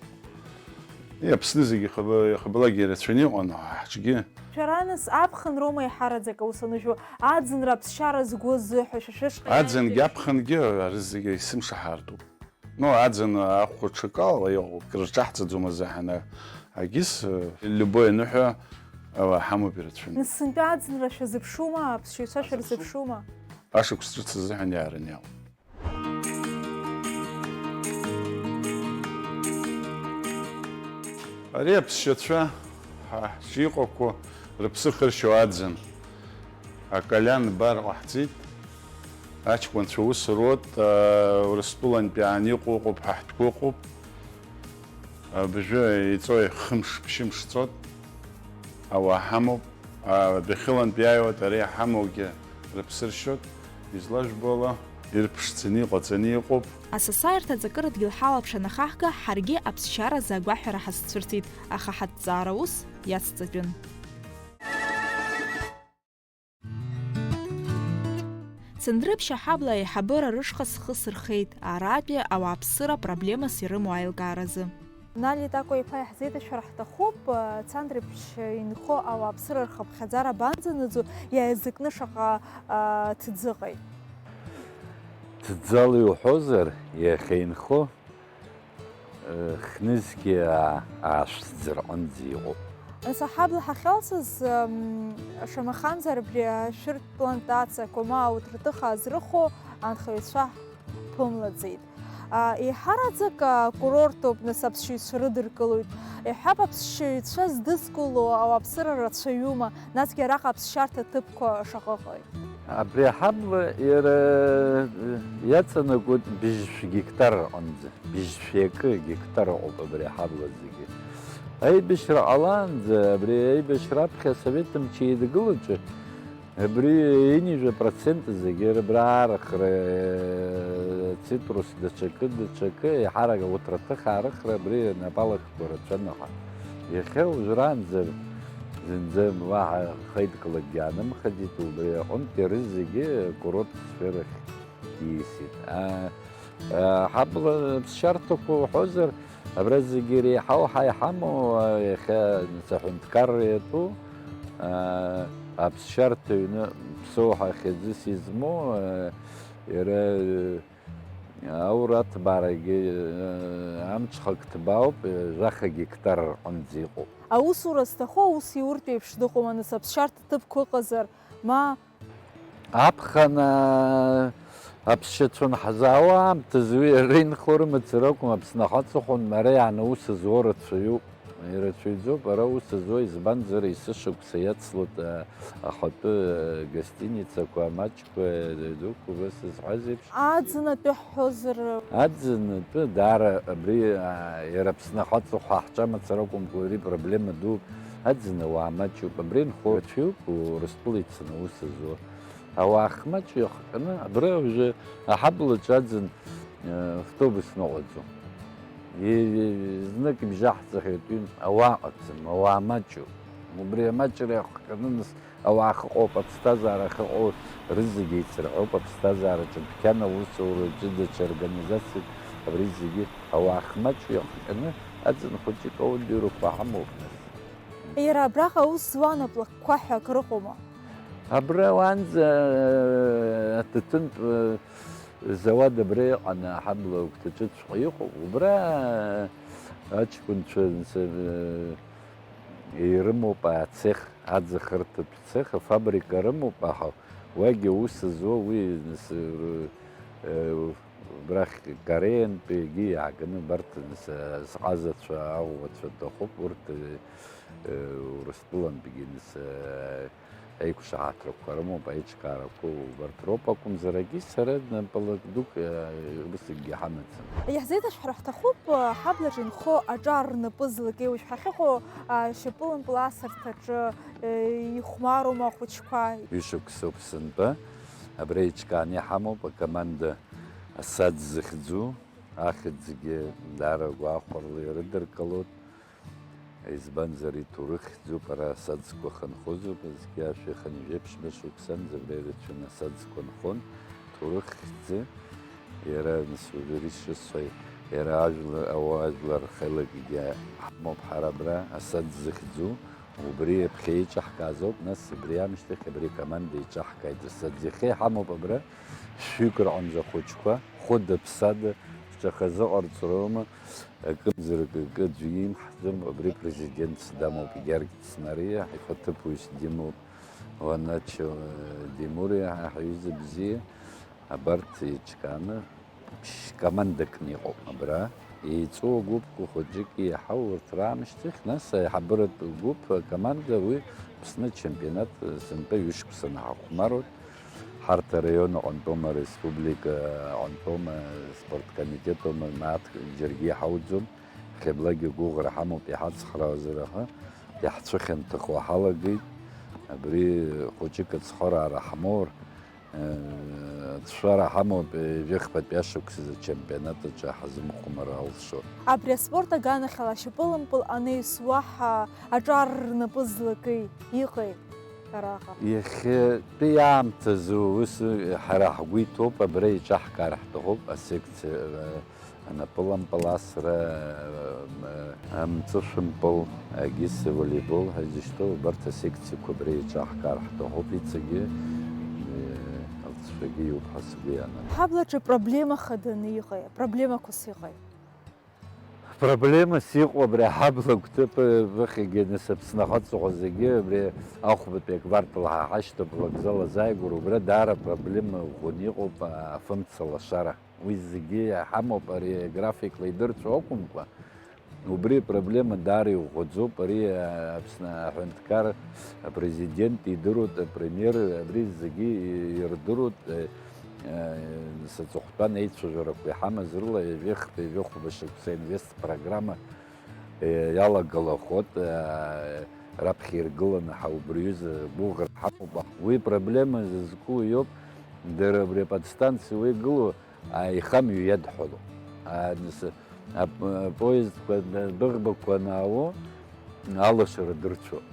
Иаԥсны зегьы ихаба-, ихабалак ирацәаны иҟан, ҳҿгьы. Шәара нас аԥхынроума еиҳараӡак аус анышәо, аӡынра аԥсшьара згәы азыҳәа, шәа шәышҟа Аӡынгьы иааигеит? Аԥхынгьы, ари зегьы исымшаҳартуп. Ну, аӡын ахәы ҽакала иҟоуп, крырҿаҳҵаӡом азыҳәан, а-, агьыс, э, любой аныҳәа, а, ҳамоуп ирацәаны. Нас сынтәа аӡынра шәазыԥшума, аԥсшьаҩцәа Ҳазыԥшу. Шәырзыԥшума? Ашықәс ҿыц азыҳәан иаараны иҟоуп. Ари аԥсшьацәа ҳа ҳҿы иҟақәоу рыԥсы хыршьо аӡын, акалиан бар ҟаҳҵеит, аҷкәынцәа ус руеит, аа, Урыстәылантәи аан иҟоу ыҟоуп, ҳа ҳтәқәа ыҟоуп. Абжьы иҵои хымш, ԥшьымш ҵот, ауаа ҳамоуп. Адәахьылантә иааиуеит, ари иҳамоугьы рыԥсы ршьоит, излажәбо ала, ирԥшӡаны иҟаҵаны иҟоуп. Асасааирҭа аҵакыра дгьыл ҳалаԥш анахаҳга, ҳаргьы аԥсшьаразы агәаҳәара ҳазцәырҵит, аха ҳаҭҵаара ус иацҵатәын. Цандрыԥшь аҳабла аиҳабыра рышҟа схы сырхеит, аратәи ауааԥсыра проблемас ирымоу аилкааразы. Нали Такәа-иԥа, иаҳзеиҭашәар ҳҭахуп, Цандрыԥшь инхо ауааԥсыра рхыԥхьаӡара абанӡанаӡо, иааизакны шаҟа, а, ҭӡыҟеи? Ҭӡала иуҳәозар, иахьа инхо, э, хнызқьи аа-, аашәҭӡы рҟынӡа иҟоуп. Нас аҳабла ҳахьалсыз, м, шамахамзар абри ашәыртә плантациақәа ма ауҭраҭых аазрыхо анхаҩцәа ҳԥымлаӡеит. А, еиҳараӡак акурортуп, нас аԥсшьаҩцәа рыдыркылоит. Иҳәап, аԥсшьаҩцәа здызкыло ауааԥсыра рацәаҩума, насгьы араҟа аԥсшьарҭа ҭыԥқәа шаҟа ыҟои? Абри аҳабла иара, э, иаҵанакуеит быжьшә гектар рҟынӡа, быжьшәи акы гектар ыҟоуп абри аҳабла зегьы. Аибашьра ҟалаанӡа, абри аибашьра аԥхьа асовет мчы еидгылаҿы, абри ҩынҩажәа процент зегьы рыбра аарыхра, э, цитрус, даҽакы, даҽакы, еиҳарак ауҭраҭых аарыхра абри напалақьқәа рацәаны ҳа. Иахьа уажәраанӡа зынӡа уаҳа хеидкылакгьы аанымхаӡеит, убри аҟынтәи рызегьы акурорттә сферахь ииасит. А, а, ҳабла ԥсшьарҭақәа уҳәозар, абра зегьы иреиҳау ҳа иҳамоу, а, иахьа нас аҳәынҭқарра иатәу, а, аԥсшьарҭа ҩны Ԥсоу ҳәа хьӡыс измоу, а, иара, а, аура аҭбаарагьы, а, амҽхак ҭбаауп, а, жәаха гектар рҟынӡа иҟоуп. Аусура зҭаху аус иуртә еиԥш дыҟоума, нас аԥсшьарҭа ҭыԥқәа ыҟазар, ма Аԥхын, аа, аԥсшьацәа анҳзаауа аамҭазы уи ара инхо рымацара акәым, Аԥсны ахаҵа хәын ара иааны аус зуа рацәаҩуп. Ирацәаҩӡоуп ара аус зуа, избанзар, есышықәса иацлоит, аа, ахатәы, аа, гостиницақәа, амаҷқәа, аа, дуқәа, убас зҳәаз еиԥш. Аӡынатәи ҳҳәозар? Аӡынатәи даара абри, аа, иара Аԥсны ахаҵа хәа ҳҿамацара акәымкәа, ари проблема дууп. Аӡын ауаа маҷуп, абри инхо рацәаҩуп, Урыстәыла ицаны аус зуа. Ауаа хмаҷ иахҟьаны, абра уажәы аҳаблаҿы аӡын, э, автобус ныҟәаӡом. И-, и-, знык ибжьаҳҵахьеит, ҩынтә ауаа ҟаӡам, ауаа маҷуп. Убри амаҷра иахҟьаны, нас, ауаа ахьыҟоуп, аԥсҭазаара ахьыҟоу рызегьы еицырҳәоуп, аԥсҭазаараҿы адәқьан аусураҿы даҽа организациак, абри зегьы ауаа ахьмаҷу иахҟьаны аӡын хәыҷык аудиурақәа ҳамоуп, нас. Иара абраҟа аус зуан аплакқәа ҳәа акрыҟоума? Абра уаанӡа, э, аҭаҭынтә, э, зауад абра иҟан, аҳабла агәҭаҿыҵәҟьа иҟоуп. Убра, э, аҷкәынцәа, э, ирымоуп ацех, аӡахырҭатә цех, афабрика рымоуп, аха уагьы аус зуа уи, нас, э, э, убрахь Кореантәигьы иааганы убарҭ, нас, азҟазацәа, аӷәӷәацәа рҭахуп, урҭ, э, Урыстәылантәигьы, нас, э, аиқәшаҳаҭрақәа рымоуп, аиҿкаарақәа убарҭ роуп акәымзар, егьи сара напалак дук, э, рысакгьы ҳамаӡам. Иаҳзеиҭашәҳәар ҳҭахуп, э, ҳаблаҿы инхо аҿар рнапы злакеиуеи ҳахьыҟоу, э, шьапылампыл асырҭаҿы, э, ихәмарума ахәыҷқәа? Ҩышықәсоуп сынтәа, абра еиҿкааны иҳамоуп акоманда Асаӡ зыхьӡу, ахьӡгьы даара гәахәарыла ирыдыркылоит. Избанзар, иҭоурых хьӡуп, ара асаӡқәа хынхозуп, зқьи жәшәи хынҩажәи ԥшьба шықәсанӡа абра ирацәаны асаӡқәа нхон, ҭоурых хьӡы, иара, нас, уажәы ишысҳәа, иара ажәла-, ауаажәлар рхеилакгьы ҳамоуп ҳара абра, асаӡ зыхьӡу, убри аԥхьа еиҿаҳкааз ауп, нас абри аамышьҭахь абри акоманда еиҿаҳкааит, асаӡ иахьа иҳамоуп абра, шәҩык рҟынӡа ахәыҷқәа, хәыда-ԥсада, ԥшьа хазыҟарҵароума, акымзарак акы аӡәы имҳӡом, абри апрезидент дамоуп, Георги Цнариа, ҳаихаҭыԥуаҩыс димоуп, Ваначо, э, Димуриа, ҳаиҩыза бзиа, абарҭ еиҿкааны, ԥшь-, командакны иҟоуп абра. Еиҵоу агәыԥқәа хәыҷык еиҳау урҭ раамышьҭахь, нас аиҳабыратә гәыԥ, акоманда, уи Аԥсны ачемпионат, э, сынтәа ҩышықәсаны ҳахәмаруеит. Ҳарҭ араион аҟынтәоума, ареспублика аҟынтәоума, аспорткомитет аума, мааҭ џьаргьы иҳауӡом. Хьыблагьы гәыӷра ҳамоуп иҳацхраауазар, аха иаҳцәыхьанҭахо ҳалагеит. Абри хәыҷык ацхыраара ҳмоур, ацәшәара ҳамоуп, ҩажәи хԥатәи ашықәсазы ачемпионат аҿы ҳазмыхәмар алшо. Абри аспорт аганахьала ашьапылампыл анеис уаҳа аҿар рнапы злакеи, иҟеи араҟа? Иахьатәи аамҭазы ус ҳара ҳгәы иҭоуп, абра еиҿаҳкаар ҳҭахуп асекциа, э, анапылампыл асра, э, амҵышәымпыл, агисы, волейбол ҳәа изышьҭоу, убарҭ асекциақәа абра еиҿаҳкаар ҳҭахуп, иҵегьы, э, алҵшәагьы иоуп ҳәа сгәы иаанагоит. Ҳаблаҿы проблема хаданы иҟеи, проблемақәас иҟеи? Проблемас иҟоу абри аҳабла гәҭыԥ, э, быхьагьы, нас, Аԥсны ахаҵаҟа зегьы абри ахәбатәи аквартал ҳа ҳашьҭоуп, авокзал азааигәара, убра даара проблема ӷәӷәаны иҟоуп, а, афымца лашара. Уи зегьы иҳамоуп, ари графикла идырцәо акәымкәа, убри апроблема даара иӷәӷәаӡоуп, ари, а, Аԥсны аҳәынҭқар, апрезидент идыруеит, апремиер, абри зегьы ирдыруеит, э, э, нас аҵыхәтәан еицәажәарақәа иҳамаз рыла, ҩажәи хԥа, ҩажәи хәба шықәса инвест программа, э, иалагалахоит, э, раԥхьа иргыланы ҳа убри аҩыза гәыӷра ҳамоуп. Уи проблема зызку иоуп, дара абри аподстанциа уи гылоу, аихамҩа иадҳәалоуп. А, нас, ап-, апоездқәа, адәыӷбақәа анаауо, алашара дырцәоуп.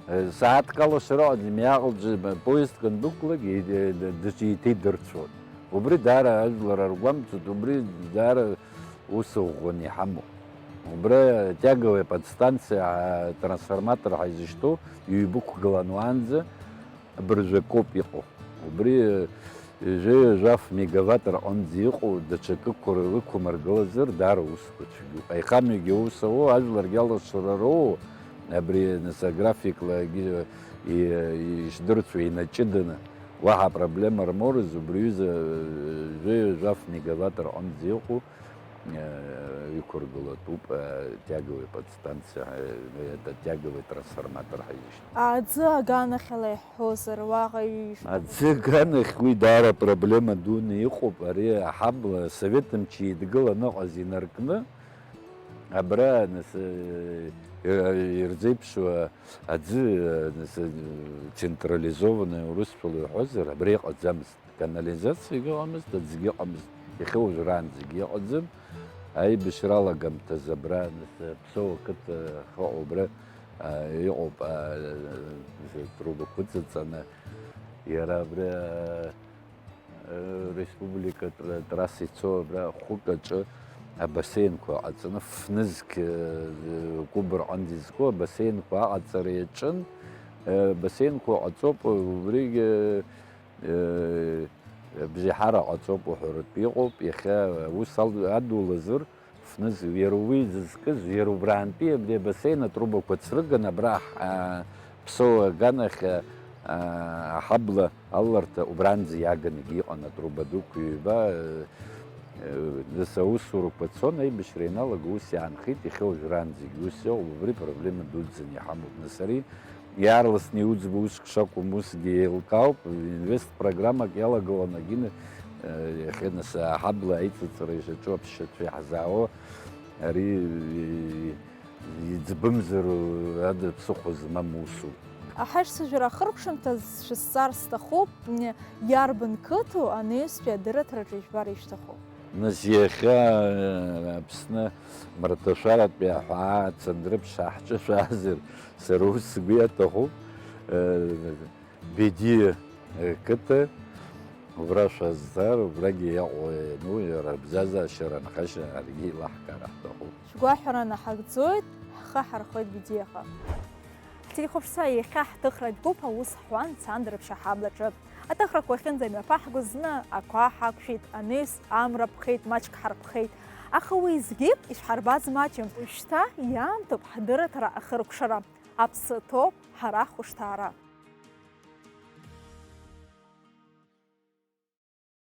Э, сааҭк алашара ыҟаӡам, иааҟалҵо, поездк андәықәлак, и-, э, д-, даҽа еиҭа идырцәоит. Убри даара ажәлар аргәамҵуеит, убри даара ус ӷәӷәаны иҳамоуп. Убра тяговая подстанциа, а, трансформатор ҳәа изышьҭоу, ҩбықәгылан уаанӡа, абыржәы акоуп иҟоу. Убри, э, жәаҩа-жәаф мегаватт рҟынӡа иҟоу даҽакы қәыр-, ықәмыргылазар, даара усқәа цәгьоуп. Аихамҩагьы аус ауоу, ажәларгьы алашара роуоу, абри, нас, аграфикла, и-, и-, ишдырцәо инаҷыданы, уаҳа апроблема рмоурыз, убри аҩыза, э, жәаҩа-жәаф мегаватт рҟынӡа иҟоу, э, иқәыргылатәуп, э, тяговая подстанциа, э, это тяговый трансформатор ҳәа изышьҭоу. Аӡы аганахьала иаҳҳәозар, уаҟа ишәҭаху? Аӡы аганахь уи даара проблема дуны иҟоуп, ари аҳабла асовет мчы идгыланы ыҟаз инаркны, абра, нас, э, э, ирзеиԥшу аӡы, э, нас, э, централизованный урысшәала иҳәозар, абра иҟаӡамызт. Канализациагьы ыҟамызт, аӡгьы ыҟамызт, иахьа уажәраанӡагьы ыҟаӡам. Аибашьра алагамҭазы абра, нас, Ԥсоу ақыҭа ахьыҟоу абра, Иҟоуп, трубақәа ыҵыҵаны, иара абра республика трасса ицо абра хәык аҿы абасеинқәа ҟаҵаны, фнызқь Кәыбырҟан дизку абасеинқәа аҟаҵара иаҿын. Абасеинқәа ҟаҵоуп, убригь бжеиҳара ҟаҵоуп уҳәаратәы иҟоуп. Иахьа аус адулазар, фныз, иара уи зызкыз, иара убраантәи абри абасеин атрубақәа црыган абра Ԥсоу аганахь аҳабла алаларҭа убранӡа иаганагьы иҟан, атруба дуқәа ҩба. Нас аусурақәа цон, аибашьра ианалага ус иаанхеит, иахьа уажәраанӡагьы ус иҟоуп, убри проблема дуӡӡаны иҳамоуп. Нас ари иаарласны иуӡбо уск шакәым усгьы еилкаауп, инвест программак иалагылан агьины, иахьа нас аҳабла аиҵыҵра ишаҿу аԥсшьацәа иаҳзаауа ари иӡбымзар ада ԥсыхәа змам усуп. Аҳашьцәажәара ахыркәшамҭаз шәысҵар сҭахуп, иарбан қыҭоу анаҩстәи адырраҭараҿы ижәбар ишәҭаху? Нас иахьа Аԥсны мраҭашәаратәи аҳәаа ацандрыԥш ҳаҳҿышәаазар, сара ус сгәы иаҭахуп. Бедиа қыҭа, убра шәазҵаар, убрагьы иаҟоу иану, иара абзазашьа ранхашьа аргьы еилаҳкаар ҳҭахуп. Шәгәаҳәара наҳагӡоит, ҳхы ҳархоит Бедиаҟа. Ҳтелехәаԥшцәа, иахьа ҳҭыхратә гәыԥ аус ҳуан Цандрыԥшь аҳаблаҿы. Аҭыхрақәа ахьынӡамҩаԥаҳгоз зны ақәа ҳақәшәеит, анаҩс амра ԥхеит, маҷк ҳарԥхеит. Аха уеизгьы ишҳарбаз маҷым. Уажәшьҭа иаамҭоуп ҳдырраҭара ахыркәшара. Аԥсы ҭоуп ҳара ҳхәышҭаара.